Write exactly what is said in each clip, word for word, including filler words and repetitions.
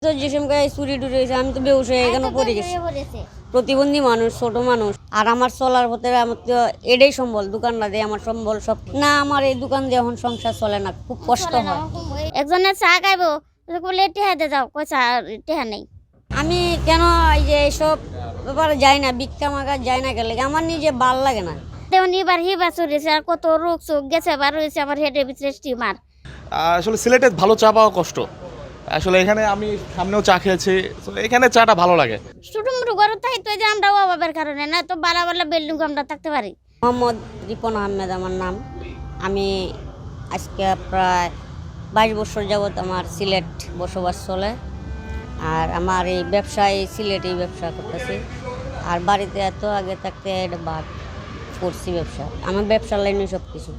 তো যে সময় এই চুরি টুরি হয়েছে, আমি তো বেহুশ হয়ে এখানে পড়ে গেছি। প্রতিবন্ধী মানুষ, ছোট মানুষ, আর আমার চলার পথে আমার তো এটাই সম্বল, দোকানটা দিয়ে আমার সম্বল সব। না, আমার এই দোকান দিয়ে এখন সংসার চলে না, খুব কষ্ট হয়। একজনের চা খাইবো, তো বলে, "টেহা দে যাও।" কই, "চা, টেহা নেই।" আমি কেন এই যে এইসব ব্যাপারে যাই না, ভিক্ষা মাগা যাই না, গেলে আমার নিজে ভালো লাগে না। তেমন এবার হিবা চুরি হয়েছে, আর কত রোগ চোখ গেছে, আবার হয়েছে আবার হেডের ভিতরে স্টিমার। আসলে সিলেটে ভালো চা পাওয়া কষ্ট। আসলে এখানে আমি সামনেও চা খেয়েছি, তো এখানে চাটা ভালো লাগে। ছোট মোটো ঘর থাকতে যে আমরা অভাবের কারণে না তো বালা বালা বিল্ডিং আমরা থাকতে পারি। মোহাম্মদ রিপন আহমেদ আমার নাম। আমি আজকে প্রায় বাইশ বছর যাবত আমার সিলেট বসবাস চলে। আর আমার এই ব্যবসা, এই সিলেটেই ব্যবসা করতেছি। আর বাড়িতে এত আগে থাকতে এটা বাদ করছি ব্যবসা, আমার ব্যবসার লাইনে সব কিছু।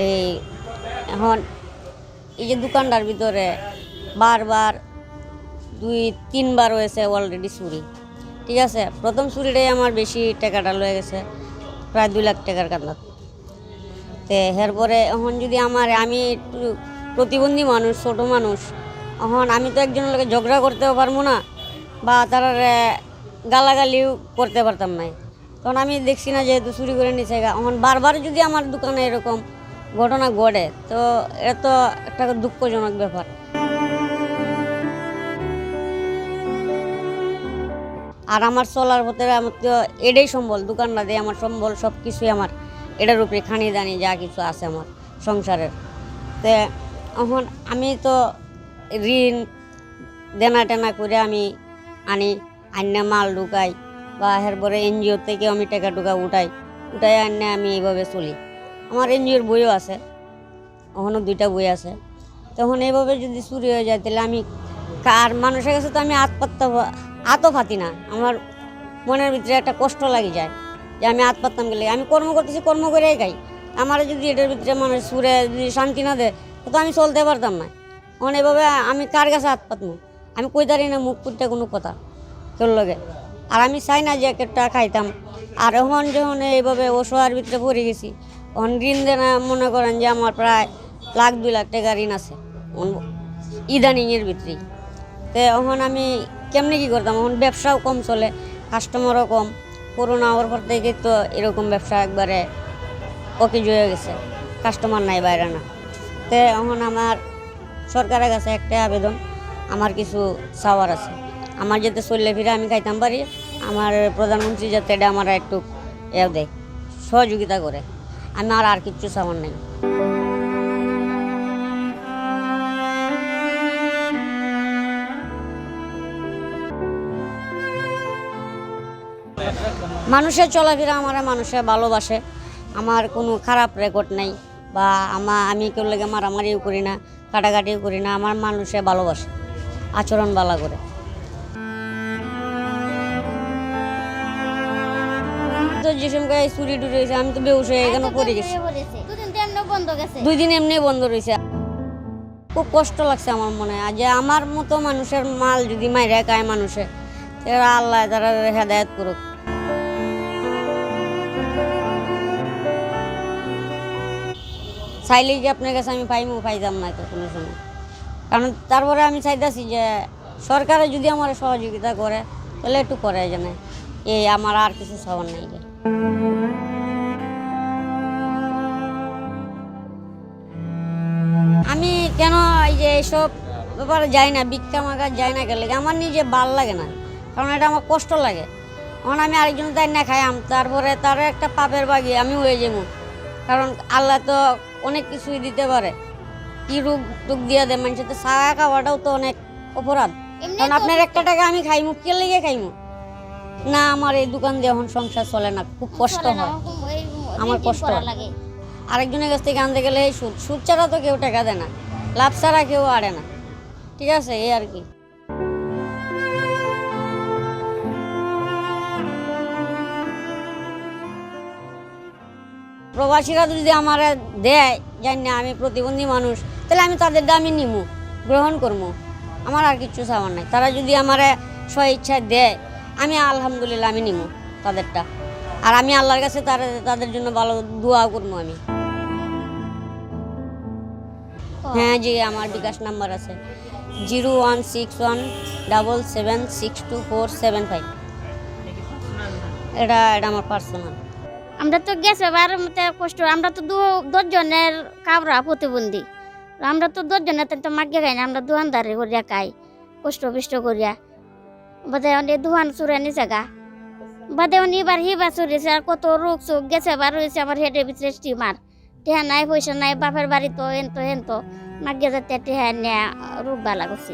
এই এখন এই যে দোকানটার ভিতরে বারবার দুই তিনবার হয়েছে অলরেডি চুরি। ঠিক আছে, প্রথম চুরিটাই আমার বেশি টাকাটা লয়ে গেছে, প্রায় দুই লাখ টাকার কান্দাত। তে এরপরে এখন যদি আমার, আমি একটু প্রতিবন্ধী মানুষ, ছোট মানুষ, এখন আমি তো একজনের লগে ঝগড়া করতেও পারবো না বা তারারে গালাগালিও করতে পারতাম না। তখন আমি দেখছি না যেহেতু চুরি করে নিছে গা। এখন বারবার যদি আমার দোকানে এরকম ঘটনা ঘটে, তো এটা তো একটা দুঃখজনক ব্যাপার। আর আমার চলার পথে আমার তো এটাই সম্বল, দোকানটা দিয়ে আমার সম্বল, সব কিছুই আমার এটার উপরে খানি দানি যা কিছু আছে আমার সংসারের। তে এখন আমি তো ঋণ দেনা টেনা করে আমি আনি, আইনা মাল ঢুকাই বা এরপরে এনজিও থেকে আমি টাকা টুকা উঠাই, উঠাই আইনা আমি এইভাবে চলি। আমার এনজিওর বইও আছে, ওখানে দুইটা বই আছে। তখন এইভাবে যদি চুরি হয়ে যায়, তাহলে আমি কার মানুষের কাছে তো আমি আত পাততে, আতও পাতি না। আমার মনের ভিতরে একটা কষ্ট লাগি যায় যে আমি আত পাততাম গেলে, আমি কর্ম করতেছি, কর্ম করেই খাই। আমার যদি এটার ভিতরে মানুষ চুরে যদি শান্তি না দেয়, তো আমি চলতে পারতাম না। এখন এভাবে আমি কার কাছে আত পাতমু? আমি কইতারি না মুখ ফুটে কোনো কথা কেউর লগে। আর আমি চাই না যে একটা খাইতাম। আর এখন যখন এইভাবে অসহায়ের ভিতরে পড়ে গেছি, এখন ঋণ দেনা মনে করেন যে আমার প্রায় লাখ দুই লাখ টাকা ঋণ আছে এখন ইদানিংয়ের ভিতরেই। তে এখন আমি কেমনে কি করতাম? এখন ব্যবসাও কম চলে, কাস্টমারও কম। করোনা হওয়ার পর থেকে তো এরকম ব্যবসা একবারে অকেজ হয়ে গেছে, কাস্টমার নাই বাইরে না। তে এখন আমার সরকারের কাছে একটা আবেদন, আমার কিছু চাওয়ার আছে, আমার যাতে চললে ফিরে আমি খাইতাম পারি, আমার প্রধানমন্ত্রী যাতে এটা আমার একটু এ দেয়, সহযোগিতা করে। আমার আর কিচ্ছু চাওয়ার নেই। মানুষের চলাফেরা আমার, মানুষে ভালোবাসে, আমার কোনো খারাপ রেকর্ড নাই, বা আমা আমি কেউর লগে মারামারিও করি না, কাটাকাটিও করি না, আমার মানুষে ভালোবাসে, আচরণ ভালা করে। তো যে সময় এই চুরি টুরি হয়েছে, আমি তো বেহুশ হয়ে এখানে পড়ে গেছি। দুদিন তো এমনি বন্ধ গেছে। দুই দিন এমনি বন্ধ রয়েছে। খুব কষ্ট লাগছে আমার মনে, আর যে আমার মতো মানুষের মাল যদি মাইরা খায় মানুষে, এরা আল্লাহ তারা হেদায়েত করুক। চাইলেই কি আপনার কাছে আমি পাইমু? পাইতাম না তো কোনো সময়। কারণ তারপরে আমি চাইতাছি যে সরকারে যদি আমার সহযোগিতা করে, তাহলে একটু করে জানে। এই আমার আর কিছু চাওয়ার নাই যে। আমি কেন এই যে এইসব ব্যাপারে যাই না, ভিক্ষা মাগা যাই না, গেলে আমার নিজে ভালো লাগে না, কারণ এটা আমার কষ্ট লাগে। এখন আমি আরেকজন তাই না খাই আম, তারপরে তার একটা পাপের বাগি আমি হয়ে যাবো, কারণ আল্লাহ তো অনেক কিছুই দিতে পারে, কি রোগ টোগ দিয়া দেয় মানুষের, তো চা খাওয়াটাও তো অনেক অপরাধ। এমনি কারণ তো আপনার একটা টাকা আমি খাইমু, কে লেগে খাইমু? না, আমার এই দোকান দিয়ে এখন সংসার চলে না, খুব কষ্ট চলে না, হয়। আমার খুব, এই, আমার ঋণ কষ্ট করা হয়। লাগে। আরেকজনের কাছ থেকে আনতে গেলে এই সুদ, সুদ ছাড়া তো কেউ টাকা দেয় না, লাভ ছাড়া কেউ আড়ে না, ঠিক আছে, এই আর কি। প্রবাসীরা যদি আমারে দেয়, জানি না আমি প্রতিবন্ধী মানুষ, তাহলে আমি তাদেরটা আমি নিমু, গ্রহণ করমু। আমার আর কিচ্ছু চাওয়ার নাই। তারা যদি আমারে স্ব ইচ্ছায় দেয়, আমি আলহামদুলিল্লাহ আমি নিমু তাদেরটা। আর আমি আল্লাহর কাছে তার, তাদের জন্য ভালো দোয়া করমু আমি। হ্যাঁ, জি, আমার বিকাশ নাম্বার আছে। Zero one six one double seven six two four seven five. এটা এটা আমার পার্সোনাল। আমরা তো গেছে বার মতে কষ্ট, আমরা তো দু- দশ জনের কাবরা প্রতিবন্ধী। আমরা তো দশ জনের তো মাগিয়া খাই না, আমরা দোকানদারি করিয়া খাই, কষ্ট বিষ্ট করিয়া। বাদে অনে দোকান চুরে নিছে গা। বাদে অনে এবার হিবা চুরেছে, আর কত রোগ চোখ গেছে, বার হয়েছে আমার হেডের ভিতরে টিউমার। টেহা নাই, পয়সা নাই, বাপের বাড়ি তো এন তো হেন তো, মাগিয়া যাতে টেহা নিয়া রোগ বালা করছি।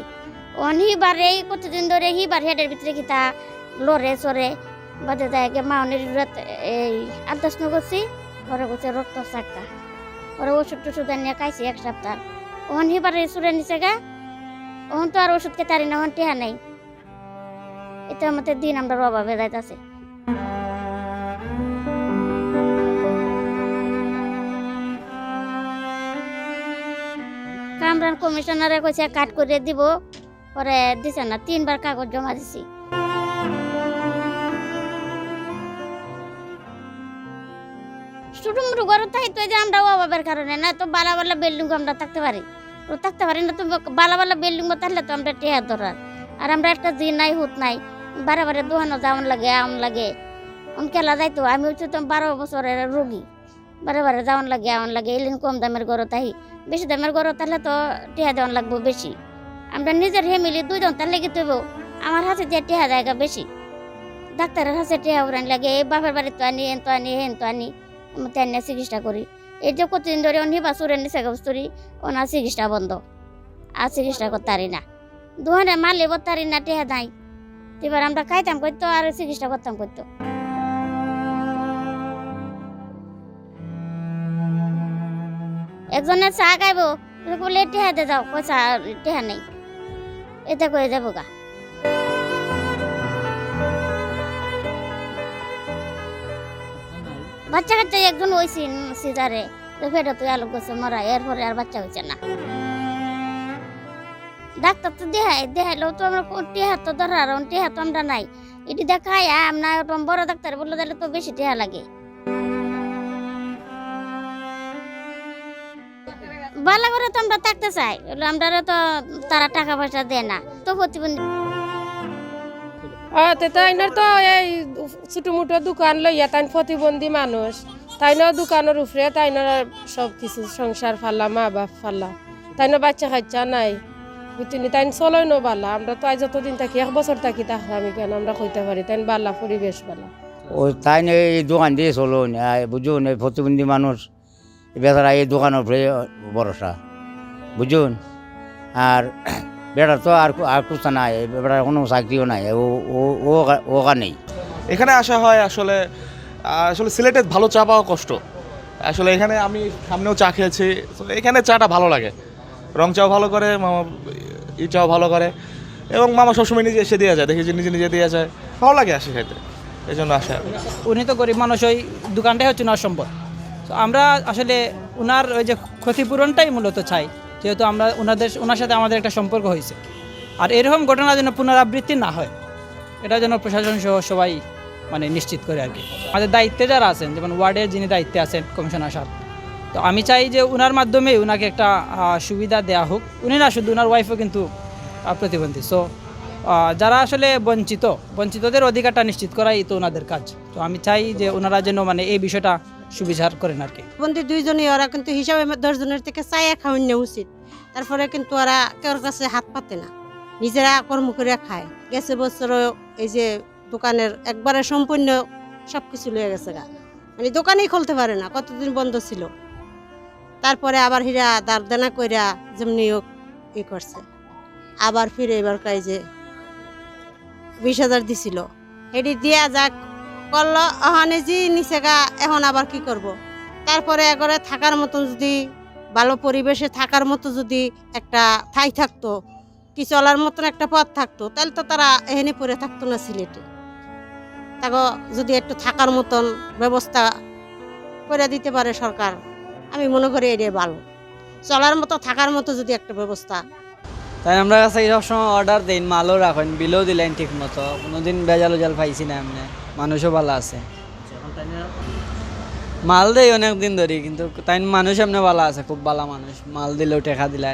অন হিবার এই কতদিন ধরে হিবার হেডের ভিতরে কিতা লড়ে চড়ে, বাদে যায় গিয়া মাউনের রাত এই আট দশ নু করছি, পরে করছে রক্ত চাক্কা। পরে ওষুধ টষুধ আনিয়া খাইছি এক সপ্তাহ। অন হিবার এই চুরে নিছে গা, অন তো আর ওষুধ খেতারি না, অন টেহা নাই। এটা আমাদের দিন আমরা অভাবে যাইতাছে। কামরান কমিশনারে কইছে কাট করে দিব, পরে দিছে না, তিনবার কাগজ জমা দিছি। ছোট মোটো ঘর থাকতো যে আমরা অভাবের কারণে, না তো বালা বালা বিল্ডিং আমরা থাকতে পারি, ও থাকতে পারি না তো। বালা বালা বিল্ডিং থাকলে তো আমরা টেহা ধরার, আর আমরা একটা জি নাই হুত নাই, বারে বারে দোকানো যাওন লাগে আওন লাগে। অন কেলা যাইতো, আমি হচ্ছে তো বারো বছরের রোগী, বারে বারে যাওন লাগে আওন লাগে, এলিন কম দামের ঘর থাকি, বেশি দামের ঘর থাকলে তো টেহা দেওয়ান লাগবো বেশি। আমরা নিজের ফ্যামিলি দুইজন তার লেগে তৈব, আমার হাতে যে টেহা জায়গা বেশি, ডাক্তারের হাতে টেহা উড়ান লাগে, এই বাপের বাড়ি তো আনি, এন তো আনি, হেন তো আনি, আমি তো আনিয়া চিকিৎসা করি। এই যে কতদিন ধরে অন হিবা চুরে নিছে গা বস্তুরি, ওনার চিকিৎসা বন্ধ, আর চিকিৎসা করতে পারি না। দোকানে মালে বত্তারি না টেহা নাই। এবার আমরা খাইতাম করতো আর চিকিৎসা করতাম করতো। একজনের চা খাইবো, বলে টেহা দে যাও, কই চা, টেহা নেই, এটা করে যাবো গা। বাচ্চা কাচ্চা একজন ওই সিন সিজারে, তো ফেরত আলো গেছে মরা, এরপরে আর বাচ্চা হয়েছে না। ডাক্তার তো দেখাই, দেখাইলেও তো আমরা কোন টেহা তো ধরার, কোন টেহা তো আমরা নাই। এটি দেখাই, আমরা ওরকম বড় ডাক্তার বললো, তাহলে তো বেশি টেহা লাগে। ভালো করে তো আমরা থাকতে চাই, হলো আমরা তো তারা টাকা পয়সা দেয় না, তো প্রতিবন্ধী। আহ, তে তাইনর তো এই ছোট মোটো দোকান লইয়া, তাইন প্রতিবন্ধী মানুষ, তাইনর দোকানের উপরে তাইনর সব কিছু, সংসার ফালা, মা বাপ ফালা, তাইনর বাচ্চা কাচ্চা নাই, বুঝছনি? তাইন চলইন বালা। আমরা তো আজ যতদিন থাকি, এক বছর থাকি, থাকলাম এখানে, আমরা কইতে পারি তাইন বালা, পরিবেশ বালা। ও তাইন এই দোকান দিয়া চলইন, আহ, বুঝছনি, এই প্রতিবন্ধী মানুষ, বেচারা এই দোকানের উপরে ভরসা, বুঝছনি? আর বেটার তো আর কু-, আর কুছা নাই, বেটার কোনো চাকরিও নাই, ও, ও, ও, ওকা নেই। এখানে আসা হয় আসলে, আসলে সিলেটে ভালো চা পাওয়া কষ্ট। আসলে এখানে আমি সামনেও চা খেয়েছি, তো এখানে চাটা ভালো লাগে, রং চাও ভালো করে, মামা ই চাও ভালো করে, এবং মামা সবসময় নিজে এসে দিয়ে যায়, দেখি যে নিজে নিজে দিয়ে যায়, ভালো লাগে আসে খাইতে, এই জন্য আসা। উনি তো গরিব মানুষ, ওই দোকানটাই হচ্ছে ওনার সম্পদ। তো আমরা আসলে ওনার ওই যে ক্ষতিপূরণটাই মূলত চাই, যেহেতু আমরা ওনাদের, ওনার সাথে আমাদের একটা সম্পর্ক হয়েছে। আর এরকম ঘটনা যেন পুনরাবৃত্তি না হয়, এটা যেন প্রশাসন সহ সবাই মানে নিশ্চিত করে আর কি। আমাদের দায়িত্বে যারা আছেন, যেমন ওয়ার্ডের যিনি দায়িত্বে আছেন, কমিশনার সাহেব, তো আমি চাই যে ওনার মাধ্যমে ওনাকে একটা, আহ, সুবিধা দেওয়া হোক। উনি না শুধু, ওনার ওয়াইফও কিন্তু, আহ, প্রতিবন্ধী। সো যারা আসলে বঞ্চিত, বঞ্চিতদের অধিকারটা নিশ্চিত করাই তো ওনাদের কাজ। তো আমি চাই যে ওনারা যেন মানে এই বিষয়টা সুবিচার করেন আর কি। বন্দি দুইজনই, ওরা কিন্তু হিসাবে দশ জনের থেকে চাইয়া খাওয়ান নেওয়া উচিত। তারপরে কিন্তু ওরা কেউর কাছে হাত পাতে না, নিজেরা কর্ম করে খায়। গেছে বছরও এই যে দোকানের একবারে সম্পূর্ণ সব কিছু লয়ে গেছে গা, মানে দোকানই খুলতে পারে না, কতদিন বন্ধ ছিল। তারপরে আবার হীরা দাঁড় দেনা কইরা যেমনি হোক ই করছে, আবার ফিরে এবার কয় যে বিশ হাজার দিছিল, হেডি দিয়া যাক করলো, ওখানে যে নিচে গা, এখন আবার কি করব? তারপরে একবারে থাকার মতন যদি, ভালো পরিবেশে থাকার মতো যদি একটা ঠাঁই থাকতো, কি চলার মতন একটা পথ থাকতো, তাহলে তো তারা এখানে পড়ে থাকতো না সিলেটে। তাকে যদি একটু থাকার মতন ব্যবস্থা করে দিতে পারে সরকার, আমি মনে করি এটাই ভালো। চলার মতো, থাকার মতো যদি একটা ব্যবস্থা। তাই আমরা কাছে সবসময় অর্ডার দেন, মালও রাখেন, বিলও দিলেন ঠিক মতো, কোনোদিন ভেজাল উজাল পাইছি না। এমনি মানুষও ভালো আছে। মাল দেই অনেক দিন ধরে, কিন্তু তাই মানুষ এমনি ভালো আছে, খুব ভালো মানুষ। মাল দিলেও টেকা দিলে